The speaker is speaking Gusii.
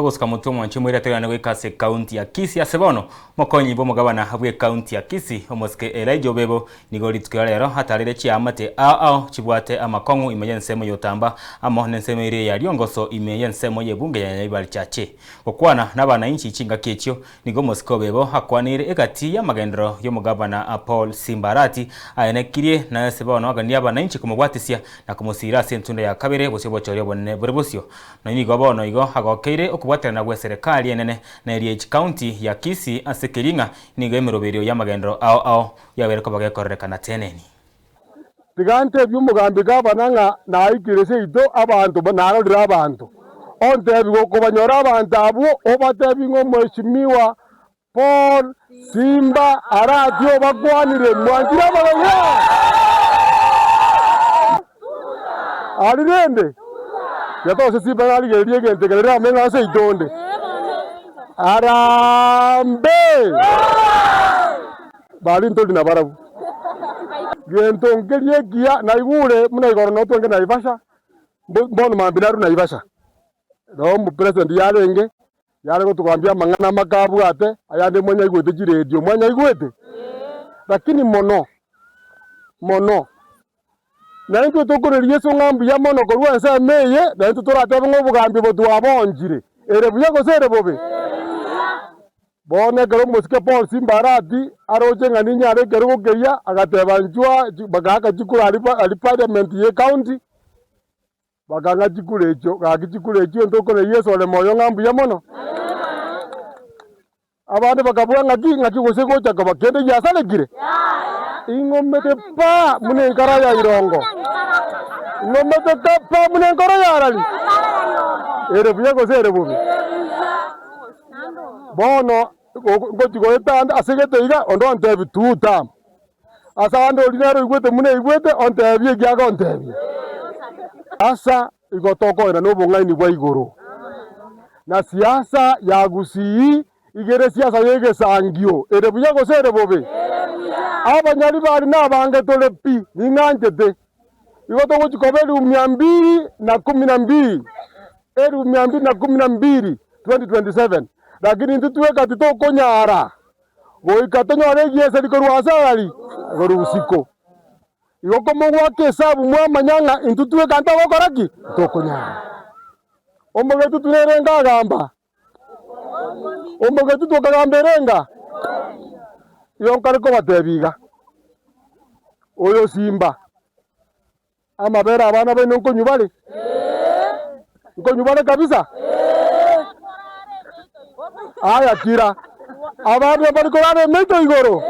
Togosuka motwe omwanchi omoira toirane goika ase ekaunti ya Kisii ase bono omokonyi bw'omogabana bw'ekaunti ya Kisii omosike Elijah Obebo nigo rituko ria rero atarire chiamate ao ao chibwate amakong'u ime y'ensemo y'Otamba amo n'ensemo eria ya Riongoso ime y'ensemo y'ebunge ya Nyaribari Chache. Gokwana n'abanainchi chingaki echio Nigo omosike obebo akwaneire egati y'amagenderero y'omogabana Paul Simba Arati, aenekirie na ase bono aganirie abanainchi komobwatisia na komosiira ase entunda ya kabere gose obochori obonene bore bosio. Nonya nigo bono igo agokeire okobwaterana gw'eserekari enene na eria ye chikaunti ya Kisii ase keria ng'a nigo emeroberio y'amagenderero ao ao yabeire koba gekororekana teneni. Tiga ntebie omogambi gavana ng'a naikire seito abanto narorire abanto. Ontebie gokobanyora abanto abwo obatebie ng'a omweshimiwa Paul Simba Arati obakwanire mwanchire amaganya aria rende tiga Simba narigereria egento ekere riramanye ng'a seito onde. Harambee! Baria ntori nabarabwo. Gento nkeria ekiya naigure buna igoro notwenge Naivasha, mbono mambia narue Naivasha. Roho omopresident yarenge, yare gotogambia amang'ana amake abwate, ayande mwanyaigwete chiredio, mwanyaigwete? Lakini mono, mono, naintwe tokoreria Yeso ng'a mbuya mono korwa ensemo eye, naintwe toratebe ng'a obogambi obo twaboonchire, ere buya gose ere bobe? Bono ekero omosike Paul Simbarati aroche ng'a ninyare ekerogo keria, agateba inchuo bagaaka chikura aria aria parliament ye county, bakang'a chikura echio, gaki chikura echio ntokore Yeso ore moyo ng'a mbuya mono. Abande bakabua ng'aki ng'aki gose gocha koba kende giasarekire? Ing'omete pa buna enkara ya irongo, ing'omete pa buna enkoro ya arari. Ere buya gose ere bobe? Bono ngochia goeta ande ase gete iga, onde ontebie tuta. Ase ande oria nere oigwete buna aigwete, ontebie eki agontebia. Asa igo tokoenda nobong'aini bwa igoro, na siasa ya Gusii iga ere siasa y'egesangio, ere buya gose ere bobe? Abanyaribari nabange tore pi, ning'anchete. Igo togochia koba elifu mia mbili na kumi na mbili, elifu mia mbili na kumi na mbili, 2027, lakini intwe tweka titokonyara goika tonyore egieseri korwa ase arari korwa isiko. Igo komogoaka esabu mwamanya ng'a intwe tweka ntogokora ki? Ntokonyara. Omogetutu nere nkagamba, Omogetutu okagamba ere nga, Igo nkare kobatebia iga, Oyo simba, amabere abana baino nkonywa bare? Nkonywa bare kabisa? Aya kira, abande mbari korara emeito igoro?